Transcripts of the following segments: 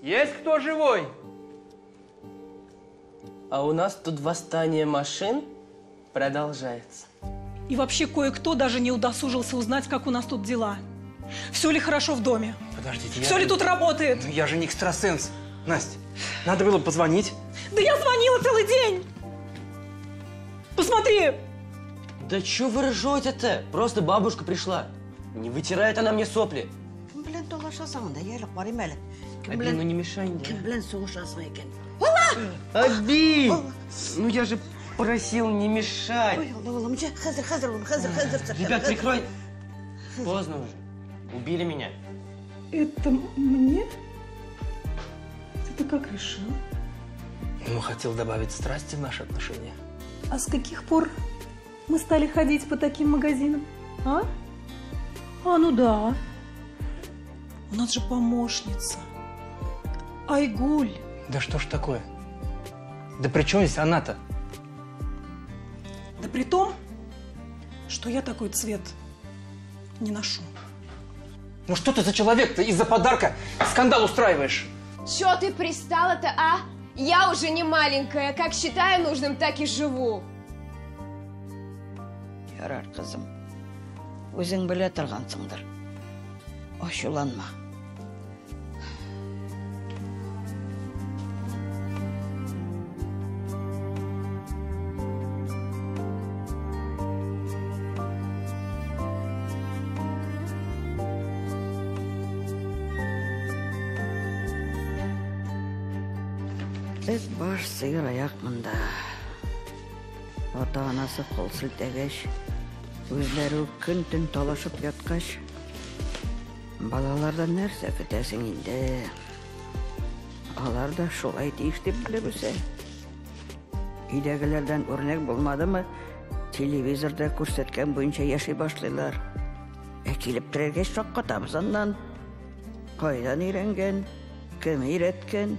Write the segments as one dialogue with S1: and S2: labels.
S1: Есть кто живой?
S2: А у нас тут восстание машин продолжается.
S3: И вообще кое-кто даже не удосужился узнать, как у нас тут дела. Все ли хорошо в доме?
S1: Подождите,
S3: Все ли тут работает?
S1: Ну, я же не экстрасенс. Настя, надо было позвонить.
S3: Да я звонила целый день! Посмотри!
S2: Да чё вы ржете-то? Просто бабушка пришла. Не вытирает она мне сопли.
S4: Кем белән талашасың анда? Йә әле, карыйм әле. Кем
S2: Әби,
S4: белән
S2: ну не мешай мне.
S4: Кем белән сугышасың икән?
S2: Әби! Ну я же просил не мешать.
S4: Ой, Алла, улым, җә, хәзер, хәзер, улым, хәзер, хәзер.
S2: Ребят, прикрой. Поздно уже. Убили меня.
S3: Это мне? Ты как решил?
S1: Ну, хотел добавить страсти в наши отношения.
S3: А с каких пор мы стали ходить по таким магазинам? А? А, ну да. У нас же помощница. Айгуль.
S1: Да что ж такое? Да при чем здесь она-то?
S3: Да при том, что я такой цвет не ношу.
S1: Ну что ты за человек-то из-за подарка скандал устраиваешь?
S5: Чё ты пристала-то, а? Я уже не маленькая, как считаю нужным, так и живу.
S4: Ярар, кызым. Үзең белә торгансыңдыр. Ачуланма. Эт баш, сыер аяк монда. Ата-анасы кул селтәгәч, үзләре үк көн-төн талашып яткач, балалардан нәрсә көтәсең инде? Алар да шулай тиеш дип белеп үсә. Өйдәгеләрдән үрнәк булмадымы, телевизорда күрсәткән буенча яши башлыйлар. Ә килеп терәлгәч шаккатабыз аннан. Кайдан өйрәнгән, кем өйрәткән?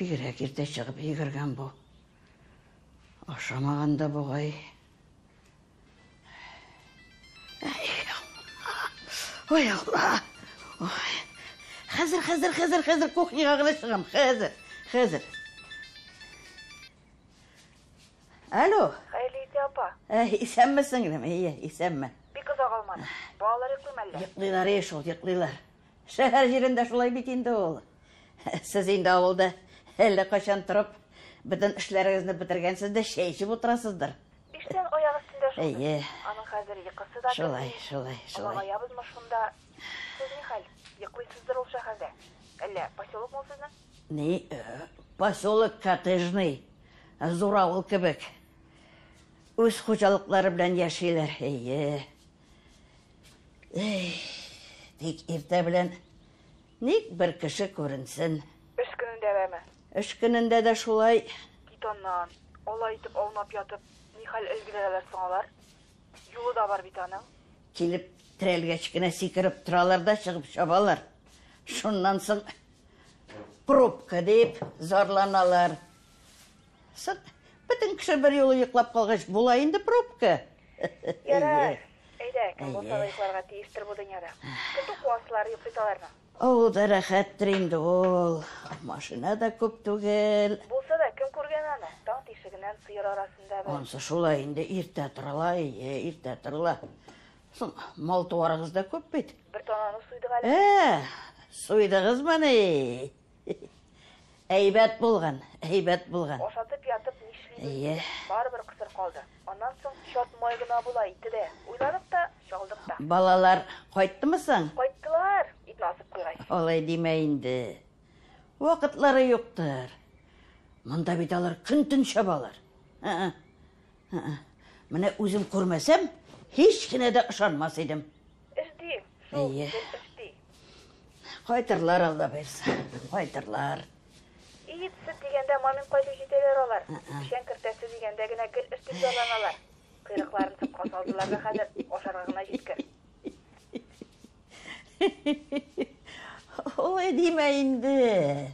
S4: Бигрәк иртә чыгып йөгергән бу. Ашамаган да бугай. Ой, Алла! Ой. Хәзер, хәзер, хәзер, хәзер кухняга гына чыгам. Хәзер, хәзер. Алло.
S6: Хәерле иртә, апа.
S4: Исәнме, сеңлем? Әйе, исәнме.
S6: Бик озак алмадым. Балалар йоклыймы әллә?
S4: Йоклыйлар, әй шул, йоклыйлар. Шәһәр җирендә шулай бит инде ул. Сез инде авылда әллә кайчан торып, бөтен эшләрегезне бетергәнсез дә чәй эчеп утырасыздыр.
S6: Биштән аяк өстендә шул.
S4: Әйе.
S6: Аның хәзер йокысы да
S4: Шулай,
S6: керми.
S4: шулай, шулай.
S6: Олыгаябызмы шунда? Сез ни хәл? Йоклыйсыздыр ул шәһәрдә. Әллә поселокмы ул сезнең?
S4: Ни, поселок коттеджный, зур авыл кебек. Үз хуҗалыклары белән яшиләр. Әйе. Эй, тик иртә белән ник бер кеше күренсен.
S6: Эш көнендә дәме?
S4: Эш көнендә дә шулай.
S6: Кит аннан. Алай итеп аунап ятып, ни хәл өлгерәләр соң алар? Юлы да бар бит аның.
S4: Килеп терәлгәч кенә сикереп торалар да чыгып чабалар. Шуннан соң пробка дип зарланалар. Соң бөтен кеше бер юлы йоклап калгач була инде пробка.
S6: Ярар. Әйдә, кем булса да йокларга тиештер бу дөньяда. Көтү куасылар йоклыйталармы?
S4: Авылда рәхәттер инде ул. Машина да күп түгел.
S6: Булса да кем күргән аны? Таң тишегеннән сыер арасында бер.
S4: Ансы шулай инде иртә торыла, әйе, иртә торыла. Соң мал туарыгыз да күп бит.
S6: Бер тананы суйдык әле.
S4: Суйдыгызмыни? Әйбәт булган, әйбәт булган.
S6: Ашатып ятып нишлибез?
S4: Әйе.
S6: Барыбер кысыр калды. Аннан соң чат май гына була ите дә. Уйланык та, чалдык та.
S4: Балалар кайттымы соң?
S6: Кайттылар, итне асып куйгач.
S4: Алай димә инде. Вакытлары юктыр. Монда бит алар көн-төн чабалар. Менә үзем күрмәсәм, һич кенә дә ышанмас идем.
S6: Эш ди, шул, гел эш ди.
S4: Кайтырлар, Алла боерса, кайтырлар.
S6: Ит, сөт дигәндә мамин кайтып җитәләр алар. Печән кертәсе дигәндә генә гел эш дип зарланалар. Койрыкларын сыпка салдылар да хәзер, ашарга гына җиткер.
S4: Алай димә инде.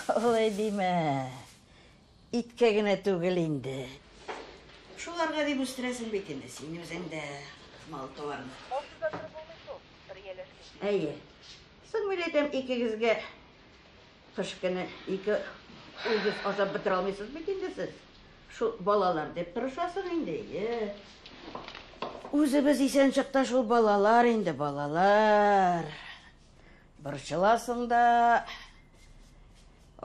S4: Алай димә. Иткә генә түгел инде. Шуларга дип үстерәсең бит инде син үзең дә мал-туарны.
S6: Малсыз да торып булмый шул, бер ияләшкәч.
S4: Әйе. Соң мин әйтәм, икегезгә кыш көне ике үгез ашап бетерә алмыйсыз бит инде сез. Шул балалар дип тырышасың инде, әйе. Үзебез исән чакта шул балалар инде, балалар. Борчыласың да,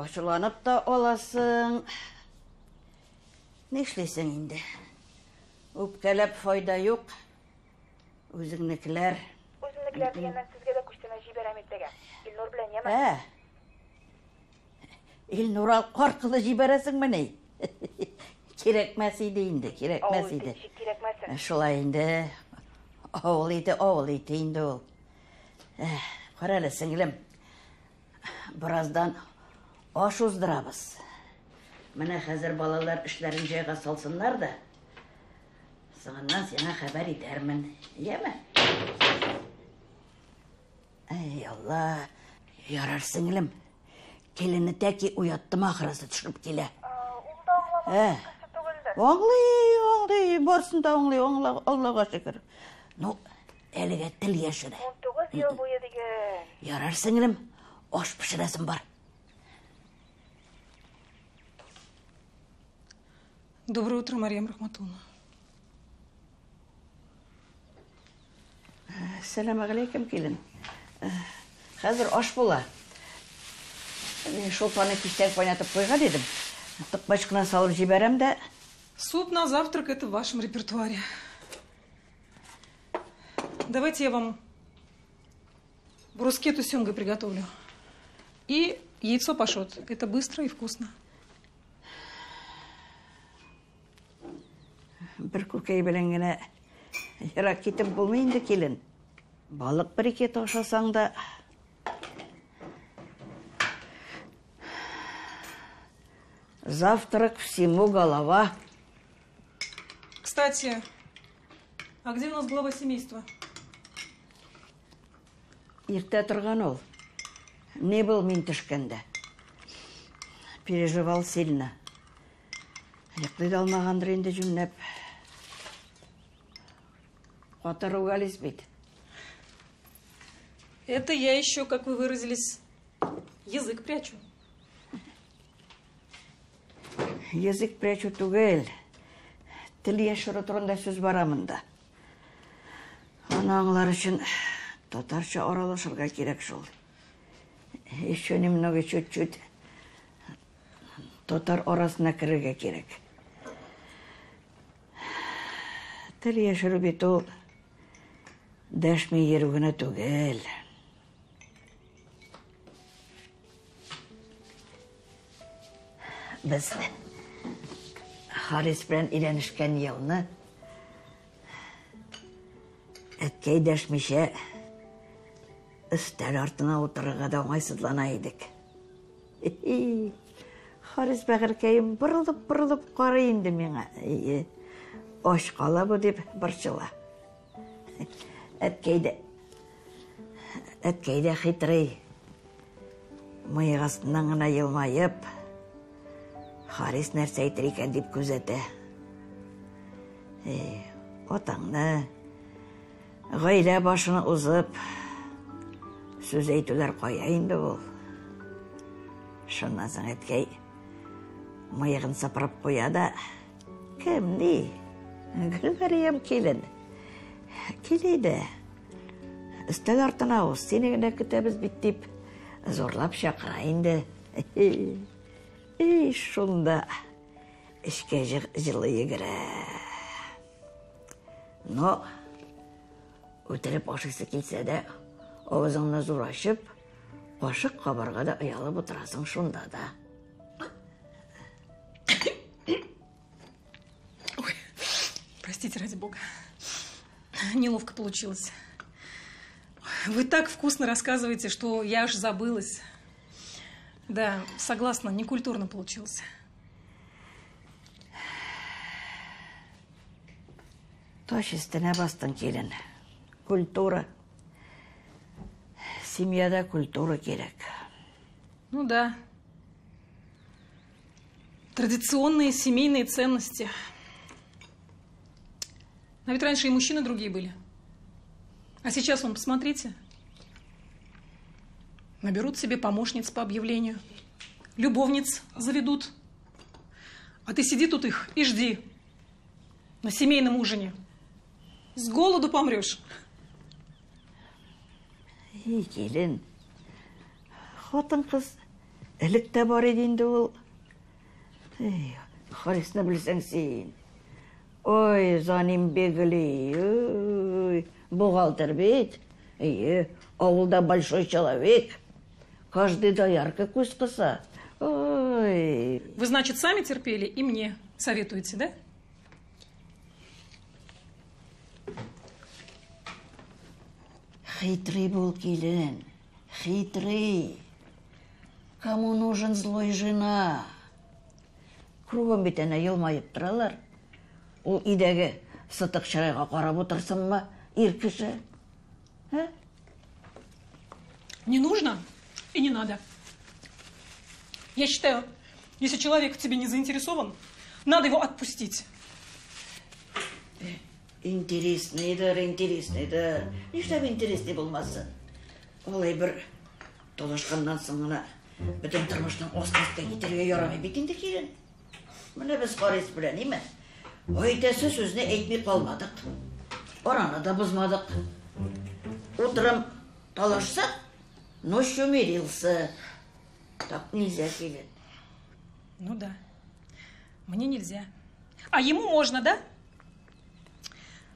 S4: ачуланып та аласың. Нишлисең инде? Үпкәләп файда юк. Үзеңнекеләр.
S6: Үземнекеләр дигәннән сезгә дә күчтәнәч җибәрәм иртәгә. Илнур белән, яме?
S4: Ә. Илнур аркылы җибәрәсеңмени? Кирәкмәс иде инде, кирәкмәс
S6: Авыл ите
S4: иде.
S6: ничек кирәкмәсен?
S4: Шулай инде. Авыл ите, авыл ите инде ул. Кара әле, сеңлем. Бераздан аш уздырабыз. Менә хәзер балалар эшләрен җайга салсыннар да, соңыннан сиңа хәбәр итәрмен. Яме? Әй, Алла. Ярар, сеңлем. Киленне тәки уяттым ахрысы төшеп килә.
S6: Ул да аңламас кеше түгелдер.
S4: Аңлый, аңлый, барсын да аңлый, Аллага шөкер. Ну, әлегә тел яшерә.
S6: 19 ел буе диген.
S4: Ярар, сеңлем, аш пешерәсем бар.
S3: Доброе утро, Марьям Рахматулловна.
S4: Сәлам алейкум, килен. Хәзер аш була. Мин шулпаны кичтән кайнатып куйган идем. Токмач кына салып җибәрәм дә.
S3: Суп на завтрак это в вашем репертуаре. Давайте я вам брускету с семгой приготовлю. И яйцо пашот. Это быстро и вкусно.
S4: Бер күкәй белән генә ерак китеп булмый инде, килен. Балык бер ике ашасаң да. Завтрак всему голова.
S3: Кстати, а где у нас глава семейства?
S4: Иртә торган ул. Не был мин төшкәндә. Переживал сильно. Йоклый да алмагандыр инде җүнләп. Каты ругались бит.
S3: Это я еще, как вы выразились, язык прячу.
S4: Язык прячу түгел. Тел яшерү турында сүз бара монда. Аны аңлар өчен татарча аралашырга кирәк шул. Еще немного, чуть-чуть татар арасына керергә кирәк. Тел яшерү бит ул дәшми йөрү генә түгел. Без Харис белән өйләнешкән елны әткәй дәшмичә өстәл артына утырырга да уңайсызлана идек. Харис бәгырькәем борылып-борылып карый инде миңа. Ач кала бу дип борчыла. Әткәй дә, әткәй дә хитрый. Мыек астыннан гына елмаеп, Харис нәрсә әйтер икән дип күзәтә. Эй, атаңны, гаилә башына узып, сүз әйтүләр кая инде ул. Шуннан соң әткәй мыегын сыпырып куя да, кем ни? Гөлмәрьям килен. Кил әйдә. Өстәл артына уз, сине генә көтәбез бит дип зурлап чакыра инде. Эй, шунда эчкә җылы йөгерә. Но үтереп ашыйсы килсә дә, авызыңны зур ачып, Кашык кабарга да оялып утырасың шунда да.
S3: Ой, простите, ради бога. Неловко получилось. Вы так вкусно рассказываете, что я аж забылась. Да, согласна, некультурно получилось.
S4: Таш өстенә бастың, килен. Культура. Семьяда культура кирәк.
S3: Ну да. Традиционные семейные ценности. А ведь раньше и мужчины другие были. А сейчас, вон, посмотрите. Наберут себе помощниц по объявлению. Любовниц заведут. А ты сиди тут их и жди. На семейном ужине. С голоду помрешь.
S4: И, килен. Хатын-кыз элек тә бар иде инде ул. Эй, Харисны белсәң син. Ой, за ним бегали. Ой, бухгалтер бит. Әйе, авылда большой человек. Каждый доярка күз кыса. Ой.
S3: Вы, значит, сами терпели и мне советуете, да?
S4: Хитрый был килен, хитрый. Кому нужен злой жена? Кругом бит әнә елмаеп торалар. Ул өйдәге сытык чырайга карап утырсынмы, ир кеше? Ә?
S3: Не нужно и не надо. Я считаю, если человек в тебе не заинтересован, надо его отпустить.
S4: Интересныйдыр, интересныйдыр. Нишләп интересный булмасын? Алай бер талашканнан соң гына бөтен тормышның асты-өскә китәргә ярамый бит инде, килен. Менә без Харис белән, име? Әйтәсе сүзне әйтми калмадык. Араны да бозмадык. Утром талашсак, ночью мирился. Так нельзя, килен.
S3: Ну да, мне нельзя. А ему можно, да?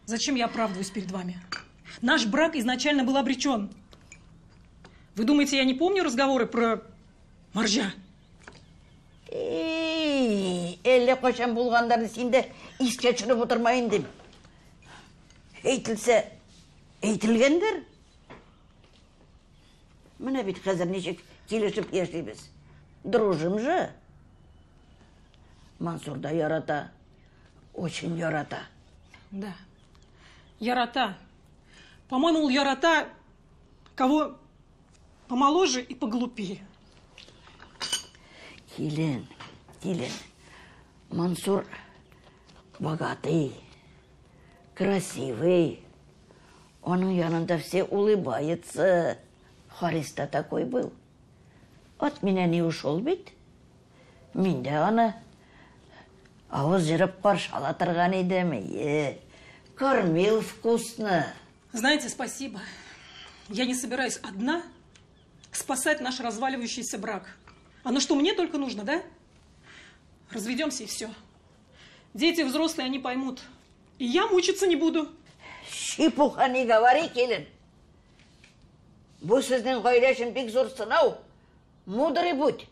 S3: Зачем я оправдываюсь перед вами? Наш брак изначально был обречен. Вы думаете, я не помню разговоры про моржа?
S4: Эй, әллә кайчан булганнарны син дә искә төшереп утырма инде. Әйтелсә, әйтелгәндер. Менә бит хәзер ничек килешеп яшибез. Дружим же. Мансур да ярата, очень ярата.
S3: Да. Ярата. По-моему, ул ярата кого помоложе и поглупее.
S4: Килен, килен. Мансур богатый, красивый. Аның янында все улыбаются. Харис та такой был. От меня не ушел бит. Мин дә аны авыз җырып каршы ала торган идем. Е, кормил вкусно.
S3: Знаете, спасибо. Я не собираюсь одна спасать наш разваливающийся брак. Оно что, мне только нужно, да? Разведемся и все. Дети взрослые, они поймут. И я мучиться не буду.
S4: Чепуха не говори, килен. Бу сезнең гаилә өчен бик зур сынау. Мудрый будь.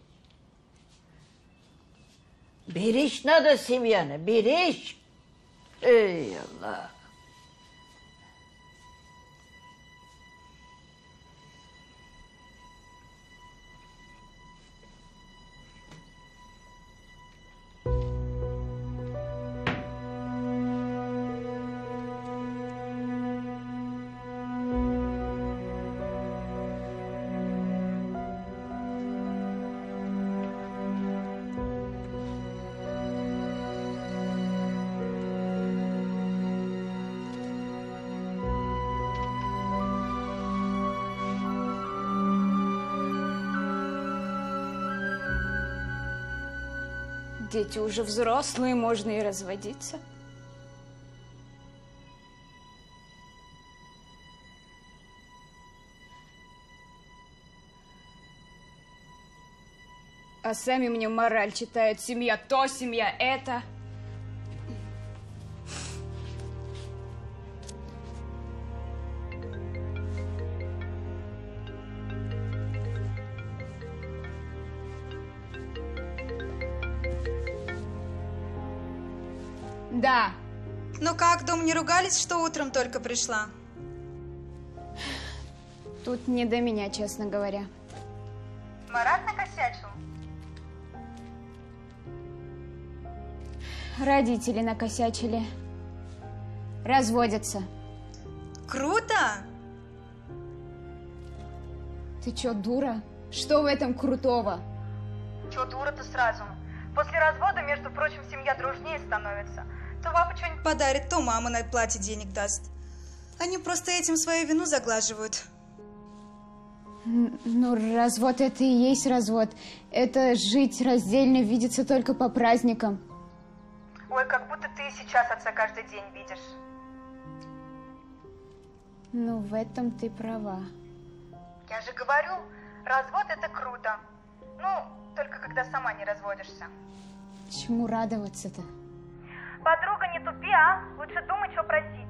S4: Беречь надо семьяны, беречь. Эй, Аллах.
S5: Дети уже взрослые, можно и разводиться. А сами мне мораль читают. Семья то, семья это. Да.
S6: Ну как, дома не ругались, что утром только пришла?
S5: Тут не до меня, честно говоря.
S6: Марат накосячил?
S5: Родители накосячили. Разводятся.
S6: Круто!
S5: Ты чё, дура? Что в этом крутого?
S6: Чё дура-то сразу? После развода, между прочим, семья дружнее становится. То папа что-нибудь подарит, то мама на платье денег даст. Они просто этим свою вину заглаживают.
S5: Ну, развод это и есть развод. Это жить раздельно, видеться только по праздникам.
S6: Ой, как будто ты сейчас отца каждый день видишь.
S5: Ну, в этом ты права.
S6: Я же говорю, развод это круто. Ну, только когда сама не разводишься.
S5: Чему радоваться-то?
S6: Подруга, не тупи, а? Лучше думай, что просить.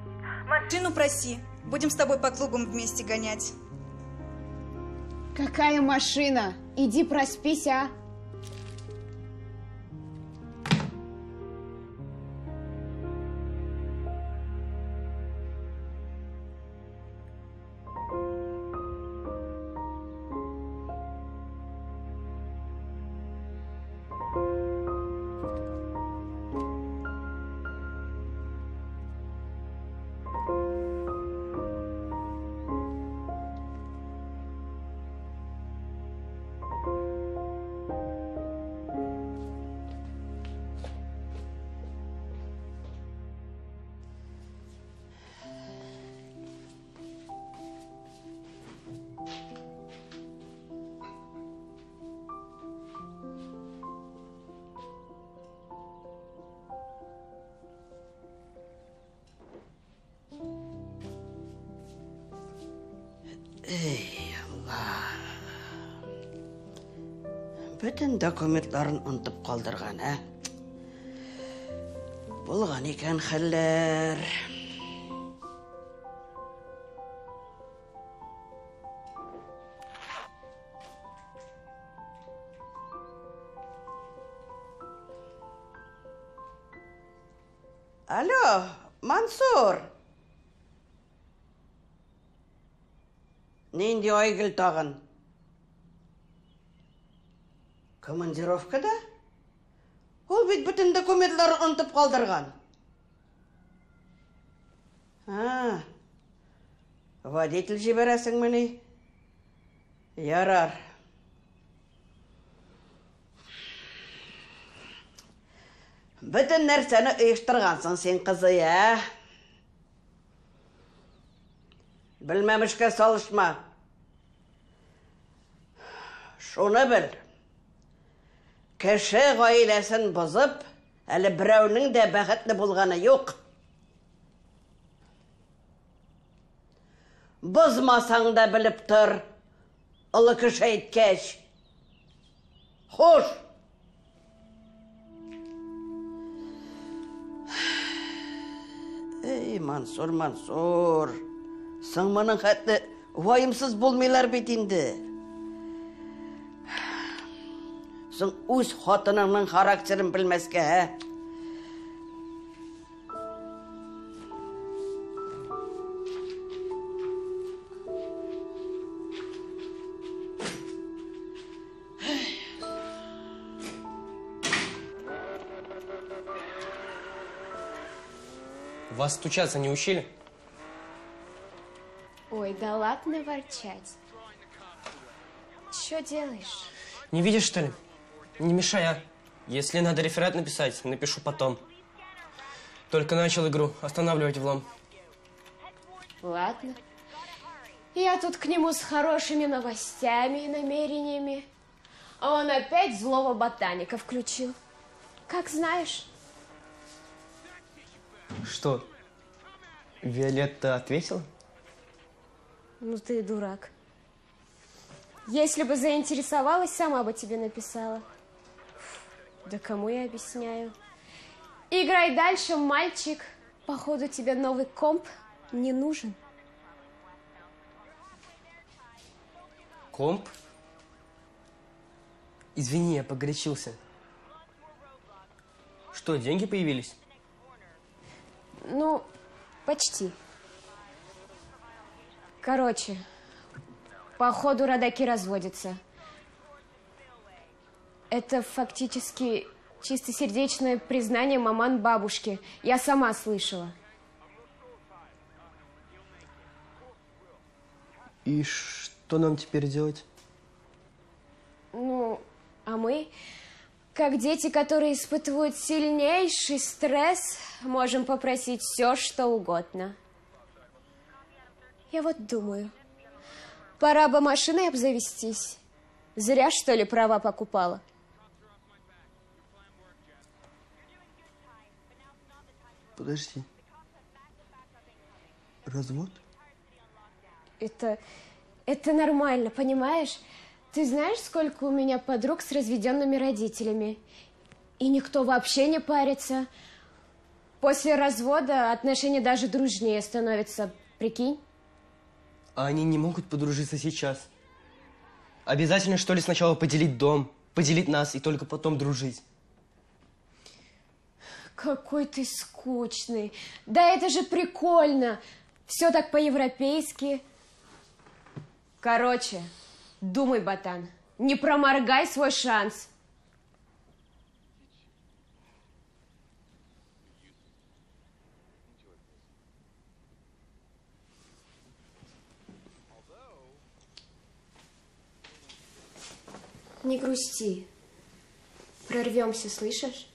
S6: Машину проси. Будем с тобой по клубам вместе гонять.
S5: Какая машина? Иди проспись, а?
S4: Эй, Алла. Бөтен документларын онытып калдырган, ә? Булган икән хәлләр. Алло, Мансур. Нинди Айгөл тагын? Командировкада? Ул бит бөтен документларын онытып калдырган. А, водитель җибәрәсеңмени? Ярар. Бөтен нәрсәне оештыргансың син, кызый, ә? Белмәмешкә салышма. Шуны бел. Кеше гаиләсен бозып, әле берәүнең дә бәхетле булганы юк. Бозмасаң да белеп тор, олы кеше әйткәч. Хуш! Эй, Мансур, Мансур. Соң моның хәтле ваемсыз булмыйлар бит инде. Соң үз хатыныңның характерын белмәскә, ә?
S2: Вас стучаться не учили?
S5: Ой, да ладно ворчать. Чё делаешь?
S2: Не видишь, что ли? Не мешай, а? Если надо реферат написать, напишу потом. Только начал игру, останавливать влом.
S5: Ладно. Я тут к нему с хорошими новостями и намерениями. А он опять злого ботаника включил. Как знаешь.
S2: Что? Виолетта ответила?
S5: Ну ты дурак. Если бы заинтересовалась, сама бы тебе написала. Да кому я объясняю? Играй дальше, мальчик. Походу, тебе новый комп не нужен.
S2: Комп? Извини, я погорячился. Что, деньги появились?
S5: Ну, почти. Короче, походу родаки разводятся. Это фактически чистосердечное признание маман бабушки. Я сама слышала.
S2: И что нам теперь делать?
S5: Ну, а мы, как дети, которые испытывают сильнейший стресс, можем попросить все, что угодно. Я вот думаю, пора бы машиной обзавестись. Зря, что ли, права покупала.
S2: Подожди. Развод?
S5: Это нормально, понимаешь? Ты знаешь, сколько у меня подруг с разведенными родителями? И никто вообще не парится. После развода отношения даже дружнее становятся, прикинь?
S2: А они не могут подружиться сейчас. Обязательно, что ли, сначала поделить дом, поделить нас и только потом дружить?
S5: Какой ты скучный. Да это же прикольно. Все так по-европейски. Короче, думай, ботан, не проморгай свой шанс. Не грусти. Прорвемся, слышишь?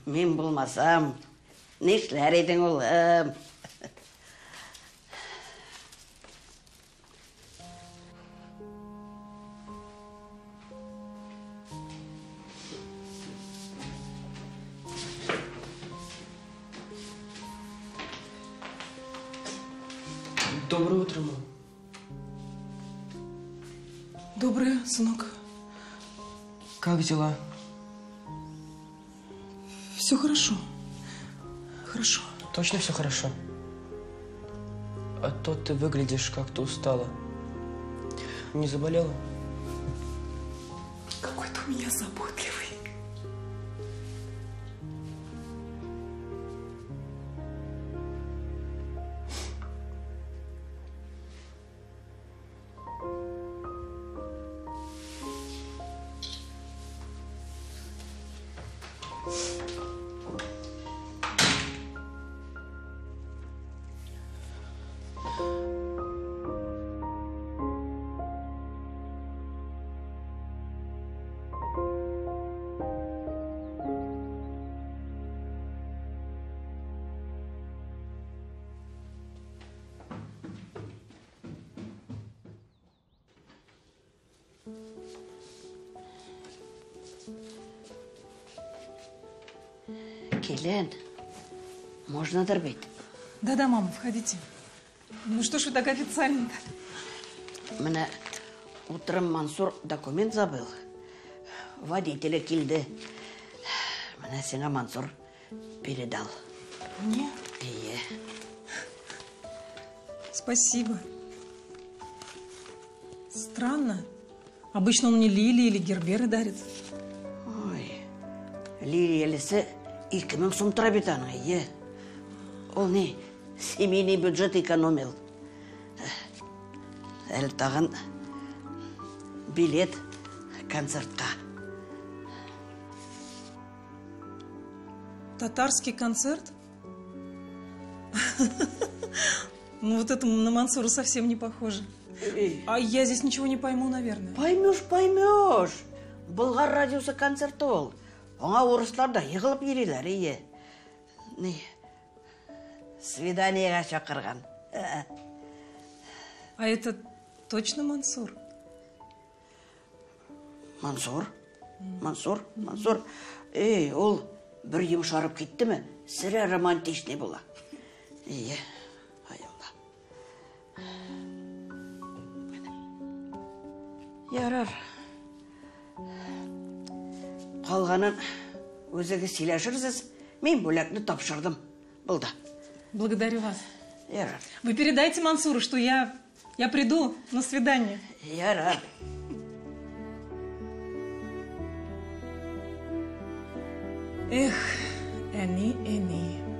S4: Мин булмасам, нишләр идең, улым?
S2: Доброе утро, мам.
S3: Доброе, сынок.
S2: Как дела?
S3: Все хорошо. Хорошо.
S2: Точно все хорошо? А то ты выглядишь как-то устала. Не заболела?
S3: Какой ты у меня заботливый.
S4: Килен, можно дорбить?
S3: Да-да, мама, входите. Ну что ж вы так официально-то?
S4: Менә утром Мансур документ забыл. Водителя килде. Менә сиңа Мансур передал.
S3: Мне?
S4: Ие.
S3: Спасибо. Странно. Обычно он мне лилии или герберы дарит.
S4: Ой, лилиялесе 2000 сум тора бит аның, ие. Ул ни, семейный бюджет экономил. Әле тагын билет концертка.
S3: Татарский концерт? Ну вот это на Мансура совсем не похоже. А я здесь ничего не пойму, наверное.
S4: Поймешь, поймешь. Болгар радиосы концерты ул. Аңа урыслар да егылып йөриләр, ие. Ни, свиданиега чакырган.
S3: А это точно Мансур?
S4: Мансур? Мансур? Мансур? Эй, ул бер йомшарып киттеме, сире романтичный була. Ие, ай Алла. Ярар. Калганын үзегез сөйләшерсез. Мин бүләкне тапшырдым. Булды.
S3: Благодарю вас.
S4: Ярар.
S3: Вы передайте Мансуру, что я приду на свидание.
S4: Ярар.
S3: Эх, әни, әни.